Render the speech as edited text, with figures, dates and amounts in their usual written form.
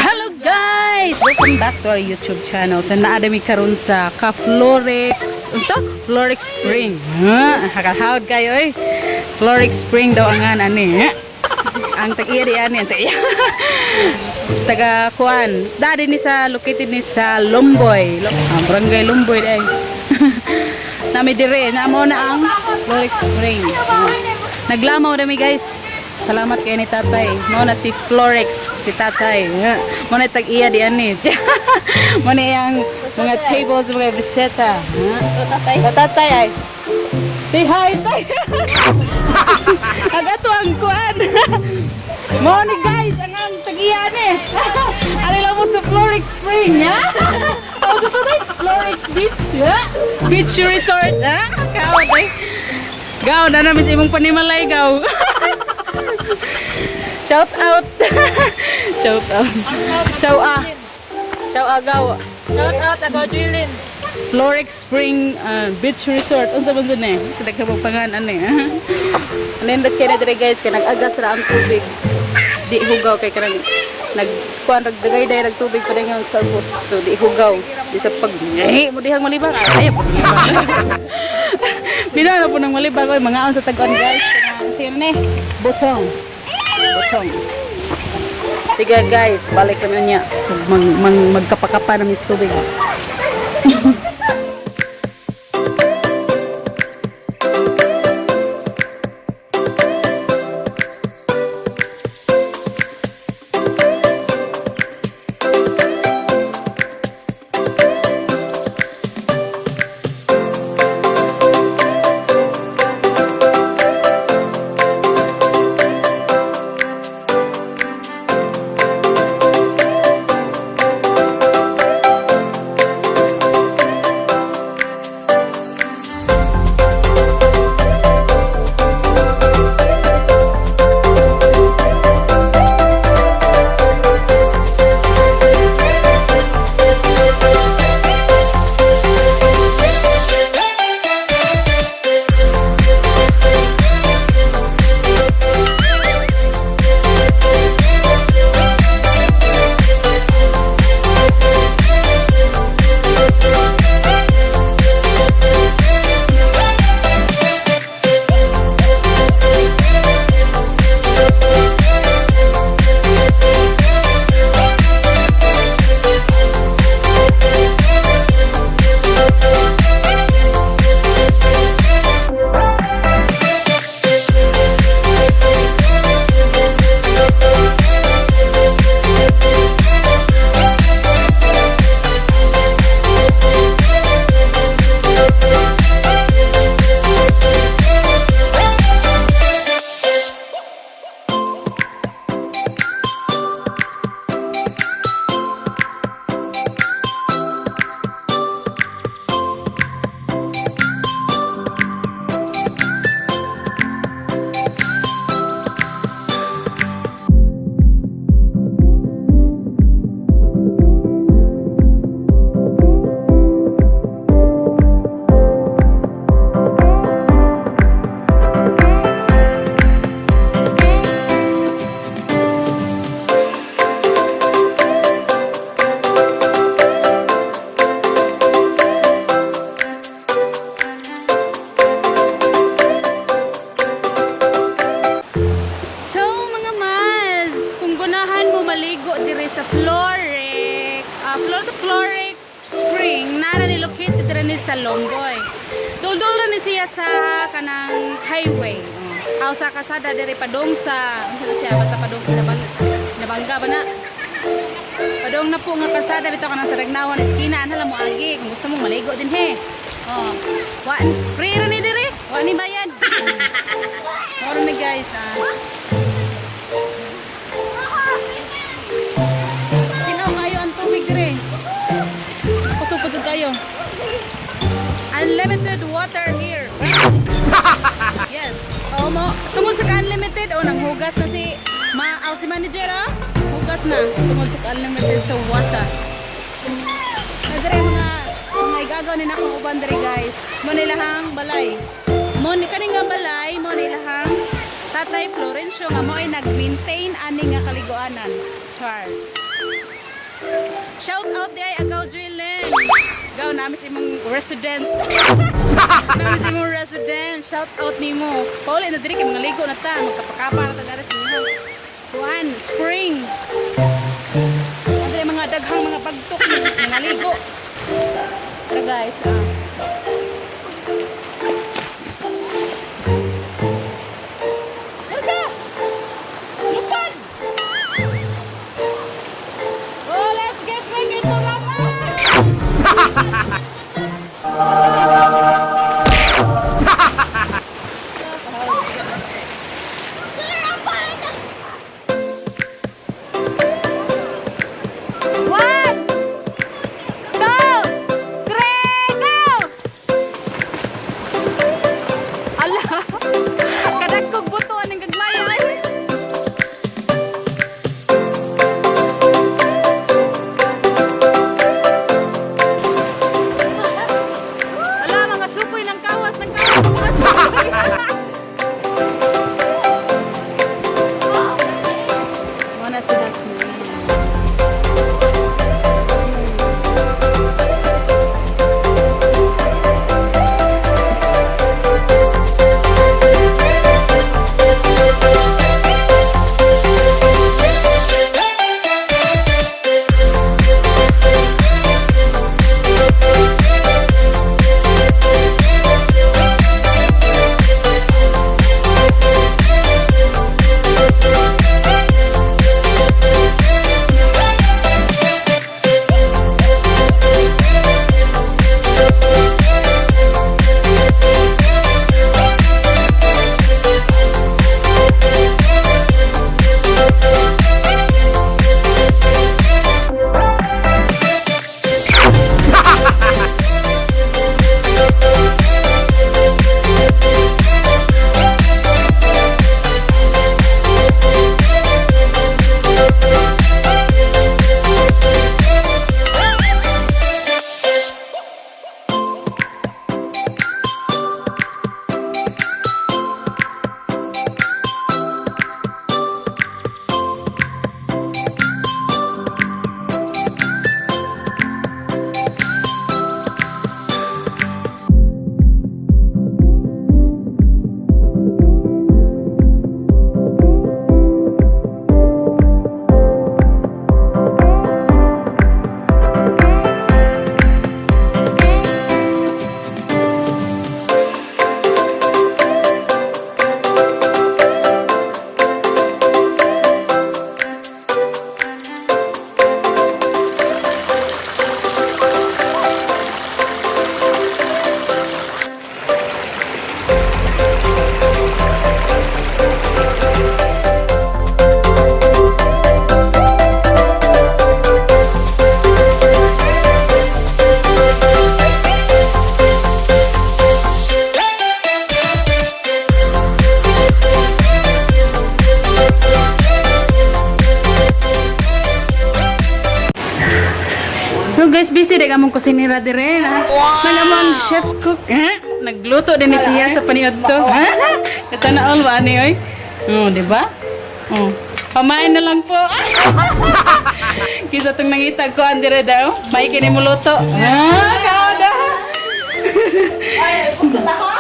Hello guys! Welcome back to our YouTube channel. So naa mi karon sa Ka-Florex. Unsa to? Florex Spring. Ha, hakahawd kayo eh. Florex Spring daw ang nga ani. Ha? Ang tag-iya di ani, ang tag-iya. Taga kuan. Dadi ni sa located ni sa Lumboy. Barangay Lumboy di ay. Nami dire, namo na ang Florex Spring. Naglamaw na mi, guys. Salamat kay ni tatay. Mao na si Florex, si tatay. Mao na tag-iya di ani. Mao na iyang mga tables, mga bisita. Tatay. Tatay ay. Say hi, tay. Agato ang kuan. Mao ni guys, ang tag-iya ni. Ari lang mo sa Florex Spring, ha? Oh, sa to, Florex Beach, ha? Beach Resort, ha? Kaw, tay. Gaw, na namin sa imong panimalay, gaw. Shout out. Shout out. Shout ah. Shout out, gaw. Shout out ako Jilin. Florex Spring Beach Resort. Unsa man dun eh? Kita ka pangan ani. Anindot kay na dire guys, kay nag-agas ra ang tubig. Di hugaw kay kanang nag kuan, nagdagay day nag tubig pa dayon sa ubos. So di hugaw. Di sa pag eh mo dihang malibang. Ay, po. Bina na po ng malibang oy, mga sa tag-on guys. Kanang sino ni? Butong. Butong. Sige guys, balik kami niya. Mag, mag, magkapakapa na mis tubig. So mga mas, kung gunahan mo maligo dire sa Florec, Flor to Florec Spring, nara ni located dire ni sa Lomboy. Duldul ra ni siya sa kanang highway. Oh. Aw sa kasada dire padong sa unsa na siya, basta padong sa Nabangga ba na? Padong na po nga kalsada bitaw kanang sa Ragnawan eskina, anha lang mo agi kung gusto mong maligo din he. Oh. Wa free ra ni dire, wa ni bayad. Moro ni guys ah. Tinaw kayo ang tubig dire. Kusog-kusog kayo. Unlimited water here. Yes. Oo mo. Tungod sa ka-unlimited, oh, nang hugas na si ma aw, si manager ah. Hugas na tungod sa ka-unlimited sa water. Na dire mga igagaw ni nakong uban dire guys. Mo nilahang balay. Mo ni kaning nga balay, mo nilahang Tatay Florencio nga mo'y nag-maintain ani nga kaliguanan. Char. Shout out di ay Agaw Drilling. Gaw namis imong resident. Namis imong resident. Shout out nimo. Pauli na diri kay mga ligo na ta, magkapakapa na ta diri sa imong kuan, spring. Andre mga daghang mga bagtok, mga ligo. Tara guys, ah. Larga! Lupad! Oh, let's get ready to rumble! One, two, three, go! Ala, kadagkog buto ang gagmay ay. Ala, mga sukoy ng kawas, ng kawas, mga sukoy. Muna sila si So guys, busy din among kusinira dire na. Wow. Malamang chef cook. Eh? Nagluto din ni siya sa paniod to. Ha? Kasana all ba ani oy? Oh, di ba? Oh. Pamain na lang po. Kisa tong nangita ko dire daw. May kini mo luto. Ah, kao da. Ay, gusto na ko?